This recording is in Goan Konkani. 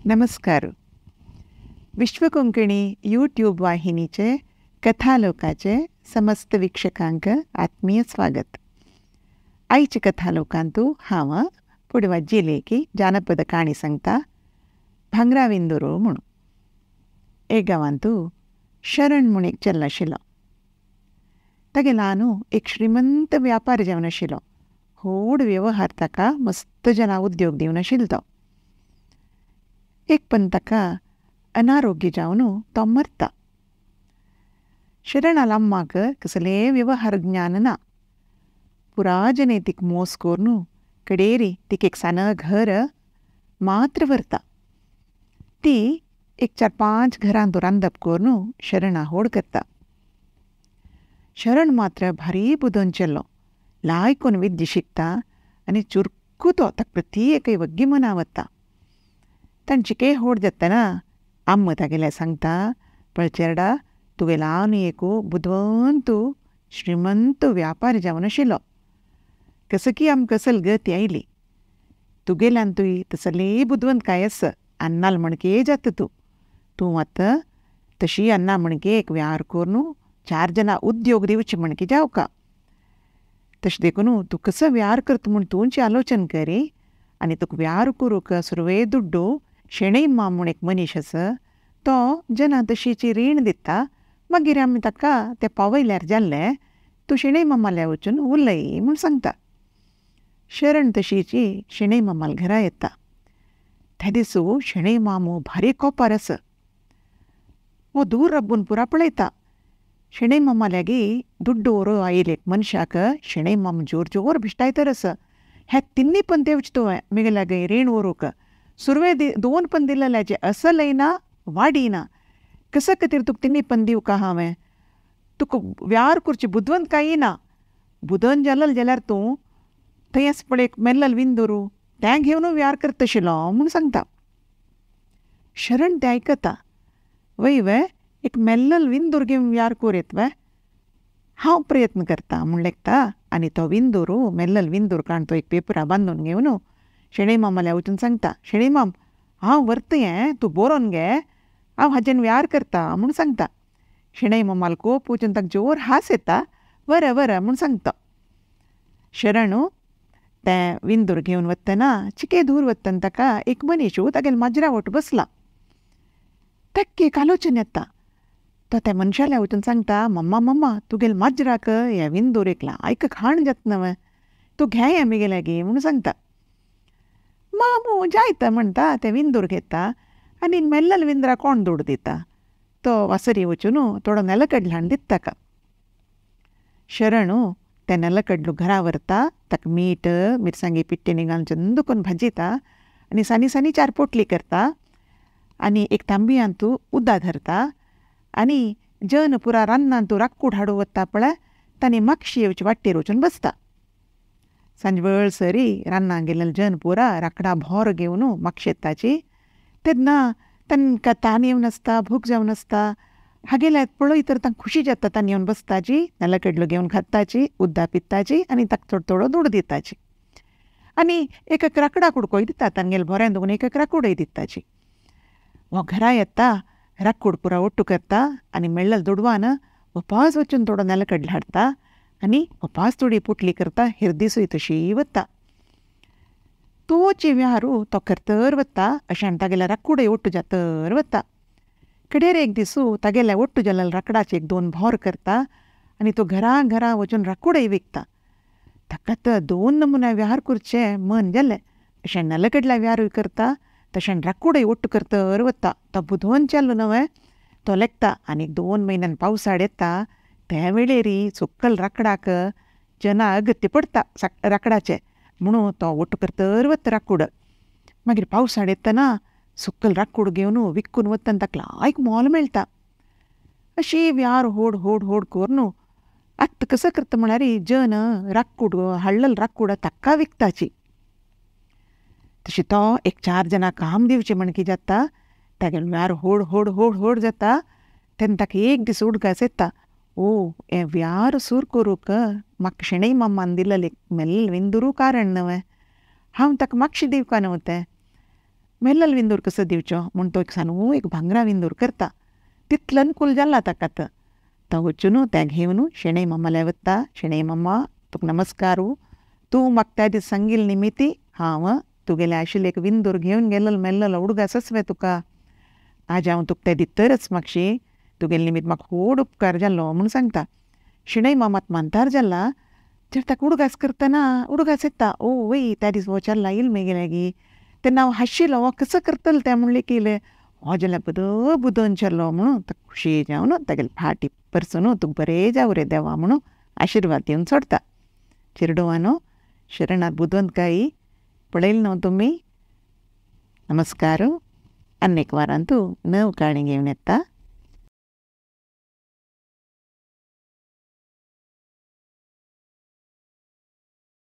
नमस्कार. विश्वकोंकणी यूट्यूब वाहिनीचे कथालोकाचे समस्त वीक्षकांक आत्मीय स्वागत. आयच्या कथालोकांतू हांव पुडवा जिलेकी जानपद काणी सांगता भांगराविंदुरो म्हणून. एक गांवांतू शरण म्हूण एक चेडो आशिल्लो. तागे ल्हानू एक श्रीमंत व्यापार जावन आशिल्लो. व्हड व्यवहार ताका मस्त जना उद्योग दिवन आशिल्लो तो. एक पण ताका अनारोग्य जावन तो मरता. शरणाल अम्माक कसले व्यवहार ज्ञान ना. पुरा जने तिक मोस करून कडेरी तिक एक सान घर मात्र व्हरता. ती एक 4-5 घरांत रांदप करून शरणा होड करता. शरण मात्र भारी बुदोन चेल्लो. लायकून विद्या शिकता आनी चुरकू तो ताका प्रती एकय वग्गी मना वता. तांची के होड जातना आम्म तागेल्या सांगता, पळय चेरडा, तुगे ल्हान एक बुदवंत श्रीमंत व्यापारी जावन आशिल्लो. कसकी आमकां कसल गती आयली. तुगेल्यान तुय तसले बुदवंत काय आसा अन्नाल म्हणके जाता तूं. तूं आतां तशी अन्ना म्हणके एक व्यार करून 4 जाणां उद्योग दिवचे म्हणके जावका. तशें देखून तूं कसो व्यार करता म्हूण तूंच आलोचन करी आनी तुका व्यार करूंक सुरवे दुड्डो शेणै माम म्हूण एक मनीस आसा तो जना तशीची रीण दिता. मागीर आमी ताका तें पावयल्यार जाल्लें तूं शेणै मामाल्या वचून उलय म्हूण सांगता. शरण तशीची शेणै मामाल घरा येता. त्या दिसू शेणै मामू भारी कोपार आसा. हो दूर रब्बून पुरा पळयता. शेणै मामाल्यागी दुड्डो व्हरू आयले एक मनशाक शेणै माम जोर जोर भिश्टायतर आसा. ह्या तिन्नी पण देवचे तुवें मिगेल्या गय रीण व्हरूंक. सुरवे 2 पण दिलेल्याचें असलय ना वाडी ना. कसो खातीर तुका तिन्नी पण दिवका हांवें? तुका व्यार करची बुदवंत कांय ना. बुदवंत जालें जाल्यार तूं थंय आसा पळय एक मेल्लल विंदुरू तें घेवन व्यार करताशिल्लो म्हूण सांगता. शरण तें आयकता. वय वे एक मेल्लल विंदूर घेवन व्यार करूं येत वे, हांव प्रयत्न करता म्हूण लेखता. आनी तो विंदूर मेल्लल विंदूर काण तो एक पेपरा बांदून घेवन शेणै मामाल्या वचून सांगता, शेणै माम हांव व्हरता हें, तूं बरोवन घे, हांव हाजेन व्यार करता म्हूण सांगता. शेणै मामाल कोप वचून ताका जोर हास येता. बरें बरें म्हूण सांगता. शरण तें विंदूर घेवन वतना चिके दूर वतना ताका एक मनीस तागेले माजरा वट बसला. ताका एक आलोचन येता. तो त्या मनशाल्या वचून सांगता, मम्मा मम्मा तुगेले माजराक हें विंदूर एक लायक खाण जाता नवें, तूं घे हें मिगे लागीं म्हूण सांगता. मामू जायता म्हणटा. तें विंदूर घेता आनी मेल्लल विंदरा कोण दुड दिता. तो वासरी वचून थोडो नेलकडलो हाडून दिता ताका. शरण तें नेलकडलो घरा व्हरता. ताका मीठ मिरसांगी पिट्टेनी घालून चंद करून भाजयता आनी सानी सानी 4 पोटली करता आनी एक तांबयांतू उदक धरता आनी जन पुरा रान्नांतू राक्कूड हाडूं वता पळय तांणी मागशी येवचे वाटेर वचून बसता. सांजवेळ सरी रान्नां गेल्ले जन पुरा राकडा भोर घेवन मागशे येताची. तेन्ना तांकां तान येवन आसता, भूक जावन आसता. हागेल्या पळय तर तांकां खुशी जाता. तांणी येवन बसताची, नेलकडलो घेवन खाताची, उदक पिताची आनी ताका थोडो थोडो दुड दिताची आनी एक एक राकडा कुडकोय दिता. तांगेले भोऱ्यान दवरून एक एक राकूडय दिताची. हो घरा येता, राकूड पुरा ओट्टू करता आनी मेळ्ळें दुडवान वपास वचून थोडो नेलकडलो हाडटा आनी वपास थोडी पोटली करता. हेर दिसूय तशी वता. तोची व्यारू तो करतर वता. अशें तागेल्या राकूडय ओट्टू जातर वता. कडेर एक दिसू तागेल्या ओट्टू जाल्ल्या राकडाचे 1-2 भोर करता आनी तो घरा घरा वचून राकूडय विकता. ताका तर 2 नमुना व्यार करचें मन जालें. अशें नेलकडल्या व्यारूय करता तशें राकूडय ओट्टू करतर वता. तो बुदवंत चेल्लो नवें तो लेखता. आनी 2 म्हयन्यान पावसाळ येता त्या वेळेरी सुक्कल राकडाक जना अगत्य पडटा राकडाचें म्हणून तो ओट्टू करतर वता राकूड. मागीर पावसाळ येतना सुक्कल राकूड घेवन विकून वतना ताका लायक मोल मेळटा. अशी व्यार होड होड होड करून आतां कसो करता म्हळ्यार जन राकूड हाडलेलो राकूड ताका विकताची. तशें तो एक 4 जाणां काम दिवचें म्हणकी जाता. तागेलो व्यार होड होड होड होड जाता. तेन्ना ताका एक दीस उडगास येता, ओ हें व्यार सूर करूंक म्हाका शेणै मामान दिलेलें मेल्लें विंदुरू कारण नवें, हांव ताका मागशें दिवका न्हू तें. मेल्लल विंदूर कसो दिवचो म्हूण तो एक सानू एक भांगरा विंदूर करता. तितलो अनुकूल जाला ताका. तो तो वचून तें घेवन शेणै मामाल्या वता. शेणै मामा तुका नमस्कार, तूं म्हाका त्या दीस सांगिल्ले निमिती हांव तुगेलें आशिल्लें एक विंदूर घेवन गेल्लो मेल्ललो उडगास आसवे तुका. आज हांव तुका तें दितरच मागशी, तुगेले निमित्त म्हाका व्हड उपकार जालो म्हूण सांगता. शेणै मामात मानतार जाला तर ताका उडगास करतना उडगास येता, ओ वय त्या दीस हो चल्ला येयल मेगेले लागीं तेन्ना हांव हांशिल्लो, हो कसो करतलो तें म्हणलें की हो जाल्यार बदो बुदोन चल्लो म्हणून ताका खुशी जावन तागेले फाटी परसून तुका बरें जावं रे देवा म्हणून आशिर्वाद दिवन सोडटा. चेरडुवानो, शरणात बुदवंतकाय पळयली न्हू तुमी. नमस्कार. आनी एक वारांतू नव काणी घेवन येता.